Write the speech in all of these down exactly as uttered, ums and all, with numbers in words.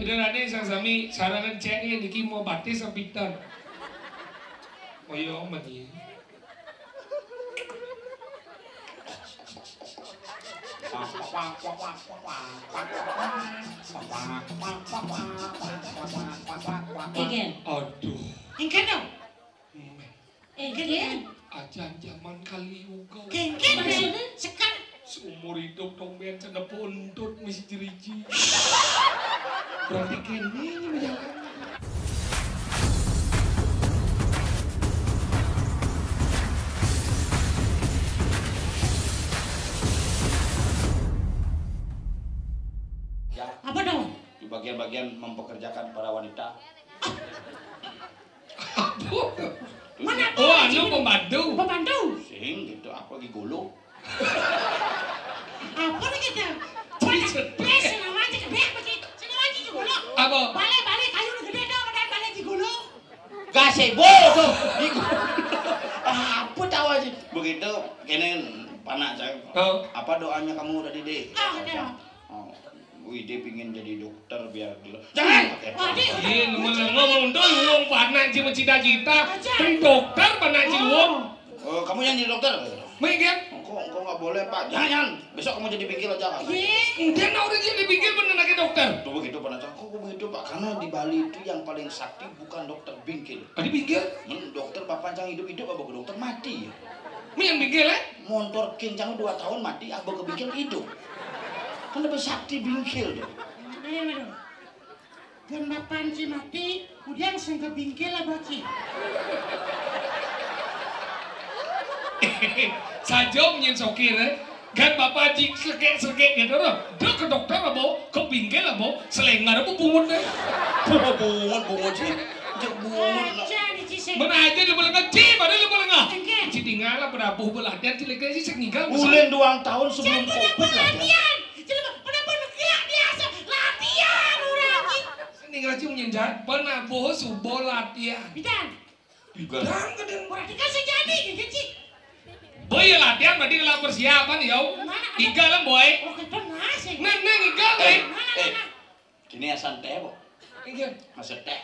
Saudarané sang sami, sarangan cék niki mau batis apa pinten? Oh iya, meni. Kéngkén. Aduh. Kéngkén dong. Kéngkén. Ajan zaman Kali Yuga. Kéngkén maksudnya? Sekar. Seumur hidup dong ben cenah buntut mesti jeriji. Berarti kéné ini menjalankan. Ya. Apa dong? Di bagian-bagian mempekerjakan para wanita. Mana tuh? Oh, anu pembantu. Pembantu. Sing gitu, aku lagi gulu. Apa lagi tuh? Jadi sedih. Wes, senang aja, kedek, bagi. Senang aja juga lo. Apa? Balik, balik, kayu udah gede tuh, padahal balik di gulu. Gazebo tuh. Di gulu. Apa tahu aja. Begitu, kene panak saya. Oh. Apa doanya kamu tadi, Dek? Ah, ada. Oh, Widi pingin jadi dokter biar dulu. Jangan! Waduh. Iya, lu menengok mundur, lu panak cuma cita-cita. Kan dokter panak cuma. Oh. Oh, kamu yang jadi dokter? Mungkin. Engkau, engkau nggak boleh, Pak. Jangan, jangan. Besok kamu jadi bingkil aja, Pak. Iya. Mungkin orang jadi bingkil bener lagi dokter. Tuh begitu, Pak Naca. Kok begitu, Pak? Karena di Bali itu yang paling sakti bukan dokter bingkil. Ada bingkil? Men, dokter bapak cang hidup-hidup apa ke dokter mati? Ini yang bingkil, eh? Montor kincang dua tahun mati, apa ke bingkil hidup? Kan lebih sakti bingkil tuh. Ayo, aduh. Gan bapan ci mati, kemudian sing ke bingkil lah, Boci. Saja nyen sokir, eh. Gan bapak ci sekek-sekek gitu loh. Dia ke dokter apa? Ke bingkil apa? Selengar apa bungut deh. Bungut, bungut sih. Cek bungut. Aja nih, Ci, sing. Mana aja lu boleh ngaji, mana lu boleh ngah. Enggak. Ci tinggal lah, berapa belatihan, ci lagi sih, sing ninggal. Bulan doang tahun sebelum Covid lah. Latihan. Jelema, kenapa negak biasa? Latihan orang iki. Sing ngaji menyenjat, penabuh subuh latihan. Bidang. Bidang gedeng. Berarti kan sejadi, gitu, Ci. Boy, ya latihan, berarti kalau persiapan, ya. Mana ada? Iga lah, boy. Oh, kita ngasih. Neng, neng, iga, eh. Mana, eh, mana? Kini ya santai, Bo. Iya. Masa teh.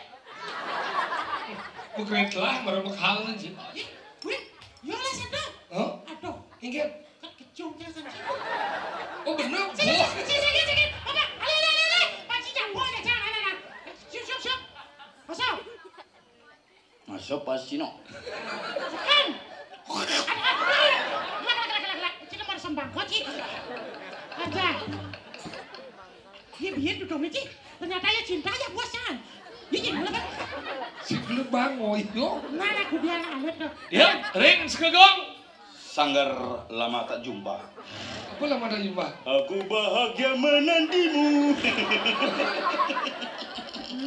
Bukan telah, baru bekal, sih. Ih, wih, yo lah, santai. Hah? Aduh. Iya. Kan kecung, ya, kan. Oh, bener? Sini, sini, sini, sini. Apa? Ayo, ayo, ayo, ayo. Panci campur, ya, jangan, anak, anak. Siap, siap, siap. Masuk. Masuk pas Cino. Kan? Aduh, aduh, aduh. Lak, lak, lak, lak, lak. Cino mau sembang, kok, Ci? Aja. Iya, biar duduknya, Ci. Ternyata ya cinta ya, Bos, jangan. Iya, gimana, Bang? Si belum bangun, yo. Mana aku biar alat, tuh. Ya, ring, segegong. Sanggar lama tak jumpa. Apa lama tak jumpa? Aku bahagia menantimu.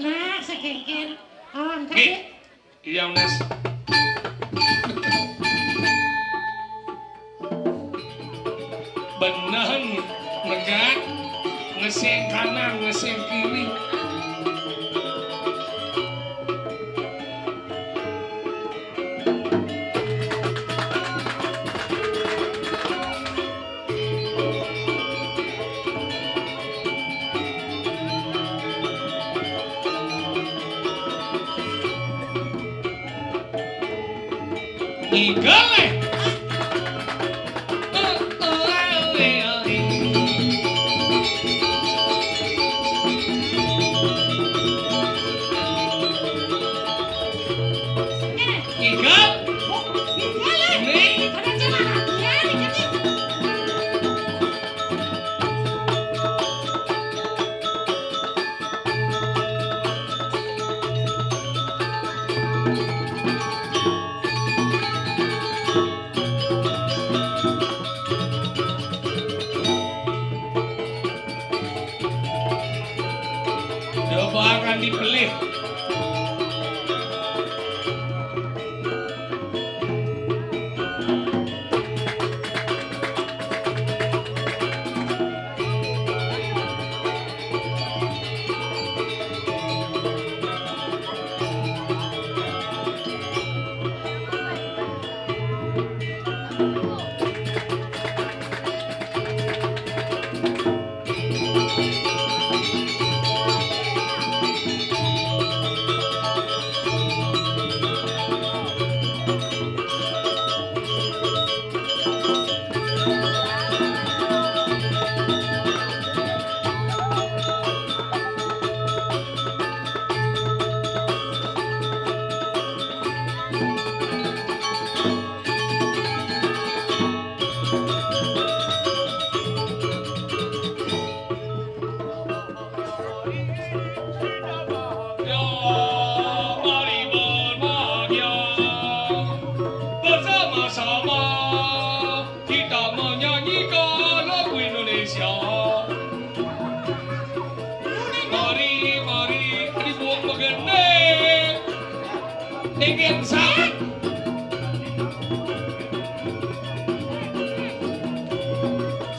Nah, sekengken. Oh, angkat, Ki. Dek. Iya, Nes. Bener, megat, ngeseng kanan, ngeseng kiri. Igale. Igal. Nih. Coba akan dipelih. Inggih, Sat.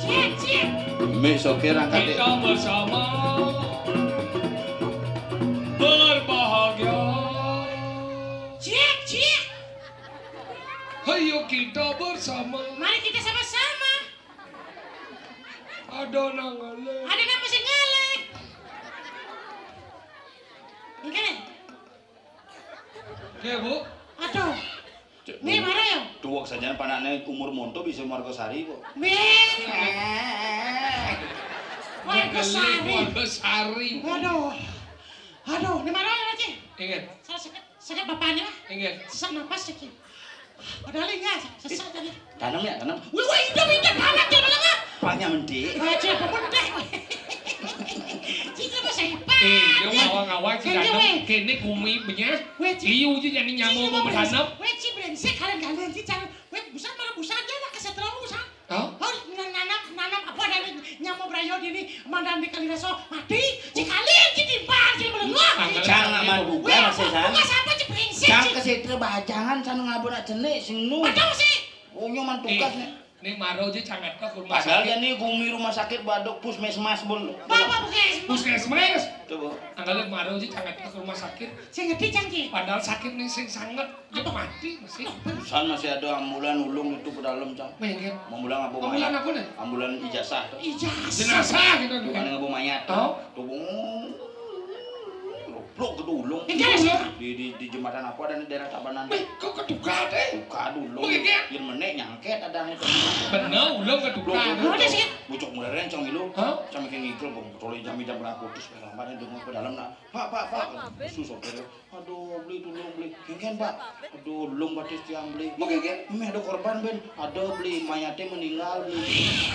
Cik, cik. Mik sokir angkat, Dik. Kita bersama berbahagia. Cik, cik. Ayo kita bersama. Mari kita sama-sama. Ada nang ngalih. Ada nang mesti ngalih. Ini kan? Oke, Bu. Aduh. Cek, nih, Bu. Marah ya? Tuwek sajan panakne umur monto bisa Margosari kok. Nih. Margosari. Margosari. Waduh. Aduh, ini marah ya, Cik? Ingat. Saya sakit, sakit bapaknya. Ingat. Sesak napas, Cik. Padahal enggak, sesak tadi. Tanam ya, tanam. Wih, wih, hidup, hidup, anak dia malah. Apanya mendek? Aja, apa mendek? Cik, apa saya? Eh, dia ngawang-ngawang, Cik, tanam. Kene gumi benyah. Weh, Cik. Iyu aja jadi nyamuk mau bertanam. Weh, Cik, brengsek, kalian-kalian, Cik, jangan. Weh, busan, mana busan, dia nak kesetrum, busan. Hah? Oh, nanam, nanam apa ada nih, nyamuk berayo di nih, mandan di kali raso, mati, Cik, kalian, Cik, timpal, Cik, melengok. Jangan, Cik. Weh, apa, masih sana. Tugas apa, Cik, brengsek, Cik? Jangan ke situ, bajangan, sana ngabur aja nih, sing nu. Betul, sih. Onyo man tugas nih. Ning maro aja canget ke rumah sakit. Padahal ya nih gumi rumah sakit badok puskesmas bul. Bapak puskesmas. Puskesmas. Coba. Anggal maro aja canget ke rumah sakit. Sing ngerti cang ki. Padahal sakit nih sing sanget. Dia mati masih. San masih ada ambulan ulung itu ke dalam cang. Mengke. Ambulan apa mayat? Ambulan apa nih? Ambulan ijazah tuh. Ijazah. Jenazah gitu tuh. Mana apa mayat? Tahu? Tubuh. Blok ke dulung. Di, di, di jembatan apa ada di daerah Tabanan? Wih, kok ketuka deh? Tuka dulung. Yang menek nyangket ada itu. Bener, ulung ketuka. Bucok mulai rencong ilu. Hah? Sampai ke ngigel, bang. Kecuali jam-jam berapa terus lambatnya dengar ke dalam nak. Pak, pak, pak. Susah, sopir. Aduh, beli dulung, beli. Kengken, pak. Aduh, lung batis tiang beli. Mau kengken? Ini ada korban, ben. Ada beli, mayatnya meninggal, beli.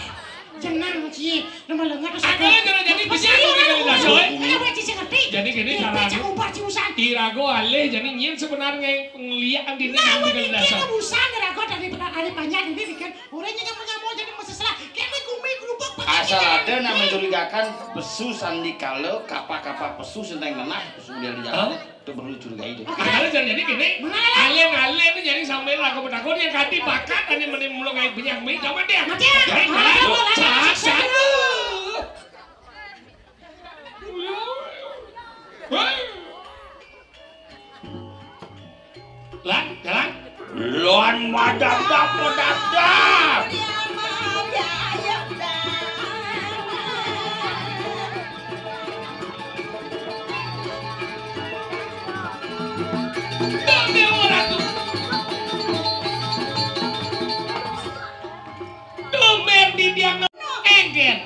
Jenang, Ci. Nama lengat. Aku lah jangan jadi besi aku di dalam dasar, eh. Ini apa, Ci, ngerti? Jadi gini, cara aku. Irago alih, jadi nyin sebenarnya ngeliat di dalam dasar. Nah, ini dia urusan, Irago dari, dari banyak ini bikin. Orang nyamuk-nyamuk jadi meseslah. Kene gumi gerubuk. Asal ada nak mencurigakan pesu sandikala, kapa-kapa pesu senteng genah, pesu dia di jalan. Hah? Itu perlu dicurigai itu. Akhirnya jangan jadi gini. Alien-alien ini jadi sampai laku bertakun yang kati bakat hanya meni mulung air banyak mie sama dia. Mati ya? Jadi, mati ya? Sah, sah. Lan, jalan. Lan madap dap madap dap. Tumben ora tuh. Tumben di dia nge-, engger.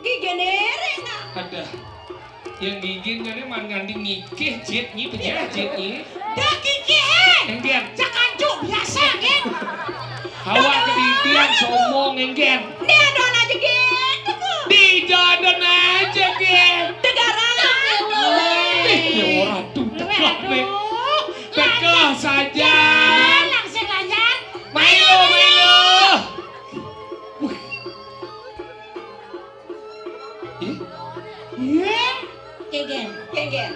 Gigi nerek, nak. Ada. Yang gigi ngene man nganti ngikih jit nyi penyah jit nyi. Dah gigi, eh. Engger. Cak anjuk biasa, kan? Hawa kedidian sombong, engger. Dia ada aja gitu, Bu. Di jodoh aja, gen. Tegarang. Ih, ya ora tuh, tekak nih. Tekah saja. Langsung lanjut. Mailu, mailu. Wih. Ih. Iya. Kegen. Kegen.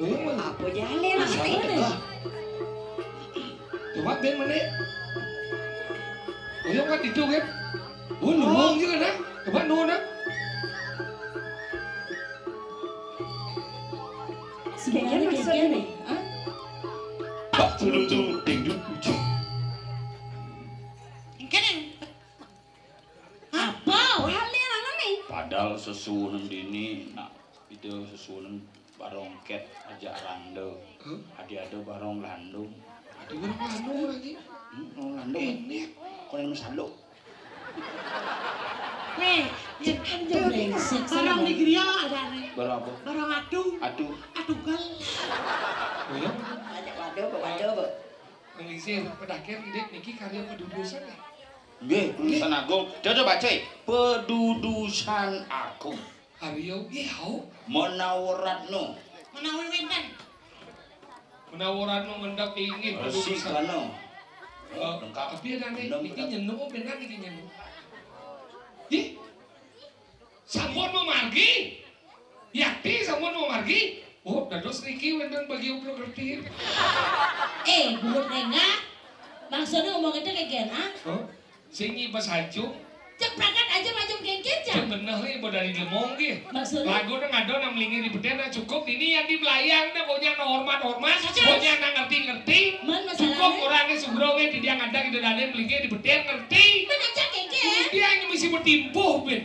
Oh, iya, mana? Apa jale lah? Siapa nih? Coba ben mana? Oh, iya, kan itu kan? Oh, nuwun juga, nah. Coba nuwun, nah. Sebenarnya maksudnya nih, ah? Pak, dulu tuh, ding, dulu. Engke nih. Apa? Wah, ini lanang nih. Padahal sesuwunan dini, nak, ida sesuwunan barong ket aja randa. Hah? Adi ada barong landung. Adi barong landung lagi. Hmm, barong landung. Ini. Kau yang masalah. Weh, ya kan dia brengsek, barong di griya ada nih. Barong apa? Barong adu. Adu. Adu gel. Oh ya? Banyak waduh, waduh. Ngisir, pedagang nggih niki karya pedudusan ya? Nggih, pedudusan agung. Coba baca, pedudusan agung. Karya nggih, hau. Menawa Ratna. Menawi wenten. Menawa Ratna ngendhek inggih pedudusan. Resi Gana. Eh, lengkap. Tapi ada nih, niki nyenuk, benar niki nyenuk. Nggih. Sampun memargi. Yakti sampun memargi. Oh, dados niki wénten bagi uplu kerti. Eh, buut nengah. Maksudnya ngomong itu kayak gini, ah? Oh, sing nyibas ajum. Cek prakat aja macam kengkén, Cek. Cek bener nih, mau dari lemong nggih. Maksudnya? Lagu nang ada nang melingin di beten, nang cukup ini yang di melayang, nang pokoknya nang hormat-hormat, pokoknya nang ngerti-ngerti. Man, cukup masalahnya? Orangnya sugro nggih, di dia ada gitu, dan melingin di beten, ngerti. Man, aja kengkén. Dia yang mesti bertimpuh, Ben.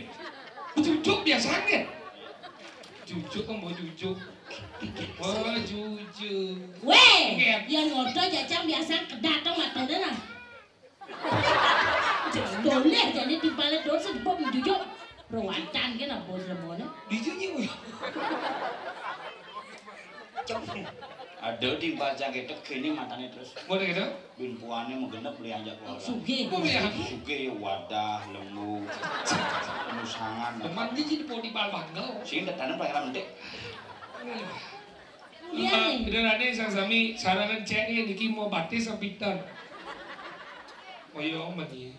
Cucuk biasanya. Cucuk, kan mau cucuk. Wah, cucuk. Weh, nggih. Yang ngodo jajang biasa kedatang matanya lah. Boleh jadi timpalnya dosa sebab menjujur. Ruwatan kan apa semuanya? Dijunyi, weh. Ada timpal cangketek gini matanya terus. Boleh gitu? Bin puane menggenep beli anjak keluarga. Sugih. Oh, iya. Sugih ya wadah, lembu, musangan. Teman dia jadi podi bal bangga. Sing tetanam pakai mentik. Iya, nih. Benerane sang sami sarangan cek niki mau batis apa pinten? Oh iya, amat ya.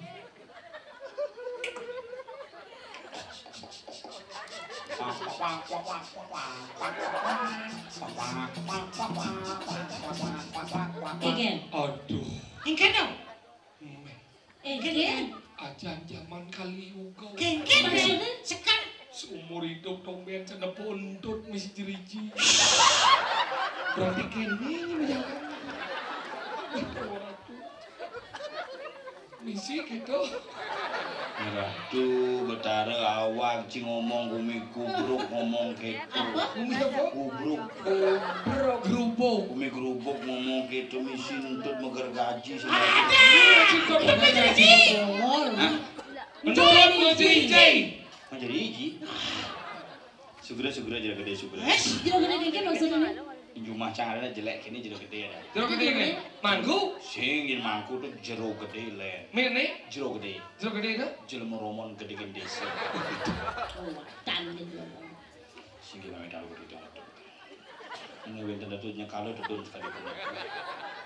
Engken. Aduh. Engken dong. Engken. Ajan zaman kali uga. Engken. Maksudnya? Sekan. Seumur hidup tomben cenep untut mesti jeriji. Berarti kene ini menjalan. Misi gitu. Ratu Betara awak ci ngomong gumi kubruk ngomong gitu. Apa? Gumi apa? Kubruk. Kubruk. Gerubuk. Gumi gerubuk ngomong gitu misi nuntut meger gaji sih. Ada. Iya, cukup meger gaji. Hah? Menurut Muji Iji. Menjadi Iji. Sugra, sugra, jero gedé, sugra. Wes, jero gedé kengkén maksudnya? Jumah cang ada jelek kene jero gedé ada. Jero gedé kene. Mangku? Sing yen mangku tuh jero gedé, Len. Mene? Jero gedé. Jero gedé itu? Jelema romon gedé kene desa. Oh, tan gitu. Sing yen ame dalu gedé dalu. Ini wénten datu nyekala dedun sekali punika.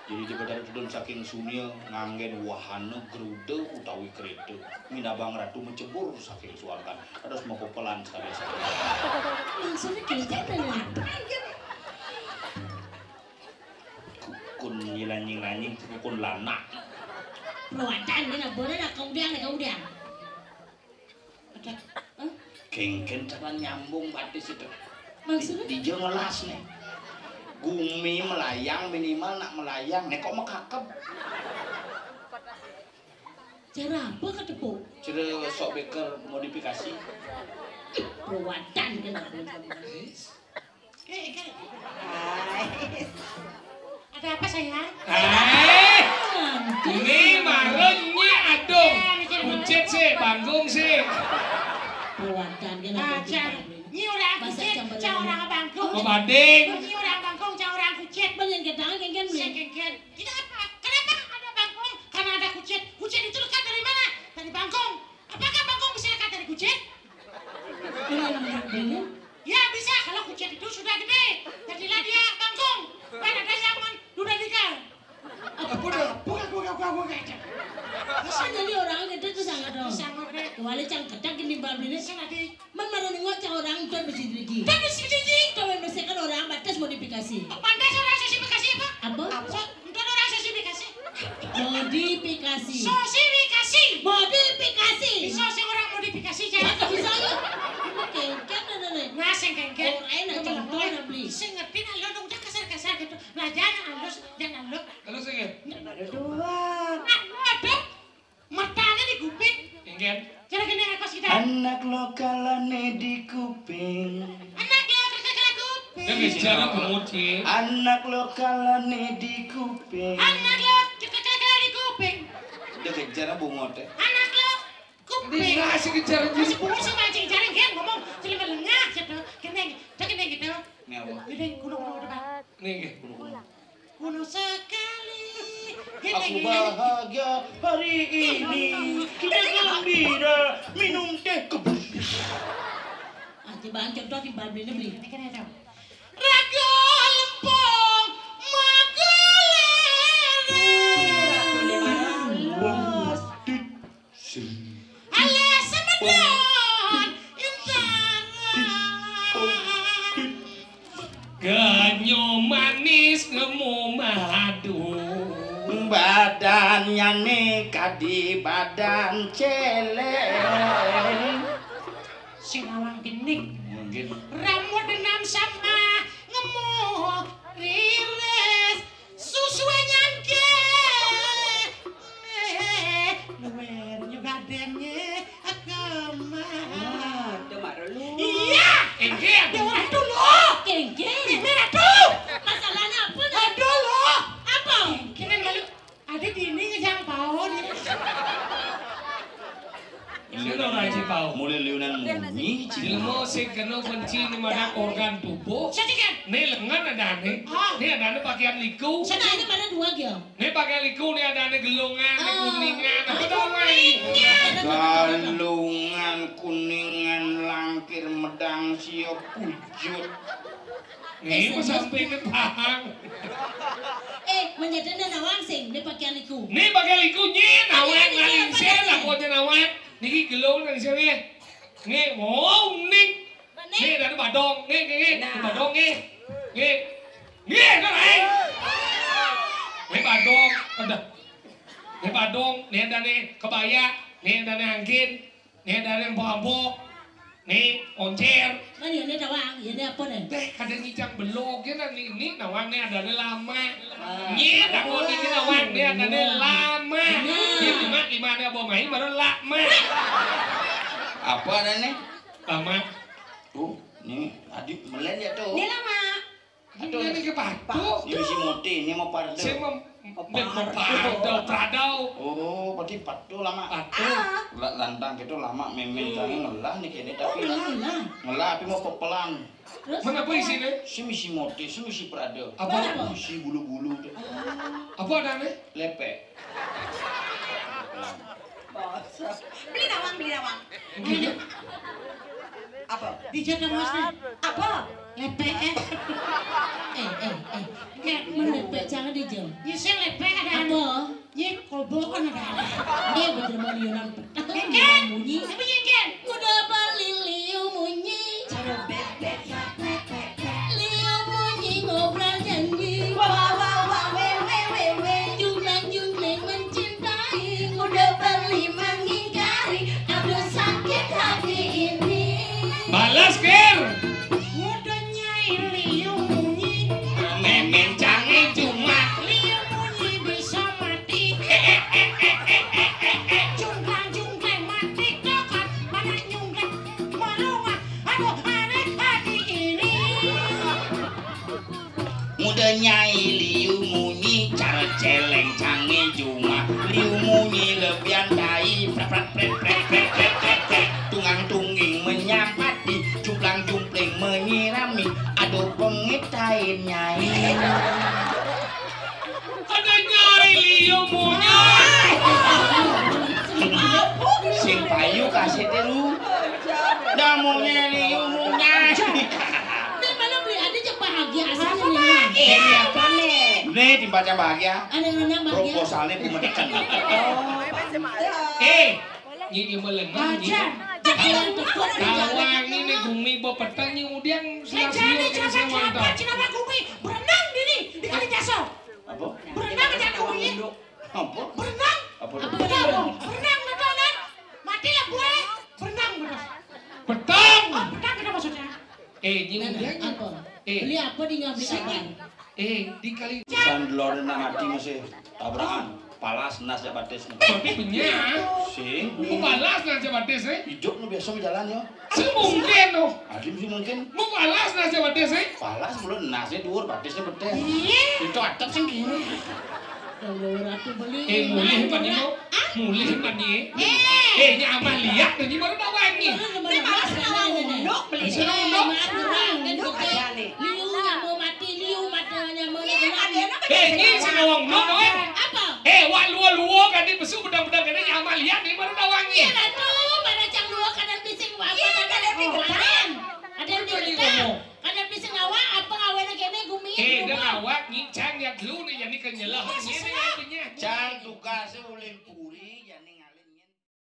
Jadi dipedar dedun saking Sunil nganggen wahana geruda utawi kereta. Minabang ratu mecebur saking suargan. Terus mepepelan sekali-sekali. Maksudnya kayaknya ada apa gitu? Kun nyilanying-lanying, kun lanak. Ruwatan, ini boleh lah, kemudian, kemudian. Ada, eh? Kengkén cara nyambung batis itu. Maksudnya? Di, dija ngelas nih. Gumi melayang minimal nak melayang. Nih kok mekakep. Cara apa ketepuk? Cara sok beker modifikasi. Ih, ruwatan kan aku. Eh, kan? Hai. Ada apa, sayang? Eh, ini marun nyi adung. Kucit sih, panggung sih. Ruwatan kan aku. Aja. Nyi orang kucit, cang orang bangkung. Mau banding. Nyi orang bangkung, cang orang kucit. Bang, yang ketangan kengkén beli. Sing kengkén. Kita apa? Kenapa ada bangkung? Karena ada kucit. Kucit itu lekat dari mana? Dari bangkung. Apakah bangkung bisa lekat dari kucit? Iya, bisa. Ya, bisa kalau kucit itu sudah gede. Jadilah dia bangkung. Kan ada yang men-, duda tiga. Apa dah? Buka, buka, buka, buka aja. Kan jadi orang gede tuh sangat dong. Sangat deh. Wali cang kedak gini babine. Sing ati. Man marang nengok cang orang tuh besi driji. Kan besi driji. Tuh membersihkan orang batas modifikasi. Pantas orang sosifikasi apa? Apa? Apa? Entar orang sosifikasi. Modifikasi. Sosifikasi. Modifikasi. Bisa sing orang modifikasi, Cak. Bisa, bisa, ya. Kengkén, nenek. Nah, sing kengkén. Oh, enak, contoh, beli. Sing ngerti, nak, lo dong, jangan kasar-kasar gitu. Belajar yang halus, jangan halus. Halus, ya? Nah, aduh. Aduh. Matanya di kuping. Kengkén. Cara gini, aku sih, dah. Anak lokalane di kuping. Anak lo, kakak kuping. Dia bicara bungut, ya. Anak lokalane di kuping. Anak lo, kakak di kuping. Dia kejar bungut, ya. Anak lo, kuping. Ini ngasih kejar. Masih bungut sih mancing, jarang kan ngomong. Cuma melengah, gitu. Kena, dia kena gitu. Ini apa? Ini kuno, kuno, kuno, Pak. Ini, nggih. Kuno, kuno. Kuno sekali. Aku bahagia hari ini. Kita gembira minum teh kebus. Ah, coba contoh di Barbie ini, beli. Ini kan ada. Raga lempung magelera. Alah semedon intara. Nyane kadi badan celeng. Sing awang genik. Mungkin. Rambut enam sama ngemu riris. Susuenyan ke. Eh, luwer juga denge agama. Nah, ada mak dulu. Iya. Engke. Dewa Ratu lo. Engke. Mimi Ratu. Masalahnya apa, Nak? Aduh lo. Apa? Engke. Kene malu. Ada dini ngejang pao ni. Sino Raji Pau? Mulai liunan munyi, Cina. Ilmu sing kena kunci ni mana organ tubuh. Sadikan. Ni lengan ada ni. Ah. Ni ada ni pakaian liku. Sana ini mana dua dia? Ni pakaian liku ni ada ni gelungan, ni Ah. kuningan. Apa tahu mai? Kuningan. Gelungan kuningan langkir medang siap pujut. Ni Eh, sampai ke pahang. Eh, menjadi nawang sing ni pakaian liku. Ni pakaian liku ni nawang. Pakaian liku ngalih apa sel tadi? Aku aja nawang. Niki gelo nang sini. Nggih, oh, ning. Nggih. Nggih, dari Badong. Nggih, nggih, nggih. Nah. Badong, nggih. Nggih. Nggih, kan, eh. Nggih, Badong. Ada. Nggih, Badong. Nggih, ada nih kebaya. Nggih, ada nih angkin. Nggih, ada nih ambo-ambo. Nih, oncer. Kan ya, ini tawang. Ya, ini apa nih? Deh, ada ngijang belok. Ya, nah, nih, nih, nawang nih, ada nih lama. Ah. Nggih, tak mau nih, nawang. Nih, ada nih lama. Nah. Ya, cuma gimana, Abang Mai, baru lama. Apa ada nih? Lama. Tuh, nih, adik melen ya tuh. Ini lama. Aduh. Ini ke patu. Ini si Muti, ini mau pardo. Saya mau, mau pardo, pardo. Oh, berarti patu lama. Patu. Ah. La-, lantang gitu lama, memen jangan ngelah nih kene, tapi ngelah, ngelah. Ngelah, tapi mau pepelan. Terus? Mana apa isinya? Si misi Muti, si misi pardo. Apa? Apa? Si bulu-bulu tuh. Apa ada nih? Lepek. Beli nawang, beli nawang. Iya. Apa? Dijak nawang sih. Apa? Lepek, eh. Eh, eh, eh. Kayak melepek jangan dijak. Nyiseng lepek ada. Apa? Nyik kobokan ada. Dia betul mau liunan petang. Nyingkir. Bunyi. Apa nyingkir? Udah balik liu munyi. Liu munyi ngobrol janji. Wah, wah, wah, wah, weh, weh, weh, weh. Jungkang jungkling mencintai. Udah balik mengingkari. Aduh, sakit hati ini. Balas, Kir. Udah nyai liu munyi. Memen jange cuma. Liu munyi bisa mati. Jungkang jungkling mati. Tokat mana nyungkang. Merungak. Aduh, aneh hati ini. Muda nyai liu munyi, cara celeng cange juma. Liu munyi lebihan tai, pret, pret, pret. Tungang tungging menyamati, jumplang jumpling menyirami. Aduh, pengit tai nyai. Ada nyai liu munyi. Sing payu kasih tiru. Dah munyi liu munyi. Nih, malah beli ada cek bahagia asal. Apa nih, bahagia? Iya. Apa nih? Nih, dibaca bahagia. Ada yang nanya bahagia? Proposalnya pemetikan. Oh. Eh, ini melengan, ini. Aja. Jangan yang tekuk. Tawang ini gumi bepetang, ini udiang. Eh, jangan, siap-siap, jangan, siap-siap, jangan, mantap. Jangan gumi. Berenang di ini, di Kali Jaso. Apa? Berenang aja gumi. Apa? Berenang. Apa? Apa? Berenang, berenang, berenang. Mati lah gue. Berenang, berenang. Petang. Oh, petang kita maksudnya. Eh, ini udiang. Apa? Eh. Beli apa di ngabli apa? Eh, di Kali. San delor nak mati masih tabrakan. Palas nas ya batis nih. Tapi benyah. Sing. Mau palas nas ya batis, eh? Hidup nu biasa berjalan ya. Sing mungkin, oh. Adim sih mungkin. Mau palas nas ya batis, eh? Palas belum nasnya dhuwur, batisnya betes. Iya. Itu atap sing gini. Kalau ratu beli. Eh, mulih pan ini, oh. Mulih pan ini. Eh. Eh, ini Amah lihat ini baru tahu ini. Ini malas nawang unduk beli. Bisa unduk. Maaf, kurang, kan, gitu. Liu nyamuk mati, liu matanya mau. Iya, ada anak. Eh, ini si nawang unduk, eh. Apa? Eh, wak luo-luo kan di pesu bedang-bedang kan ini Amah lihat ini baru tahu ini. Iya, Ratu.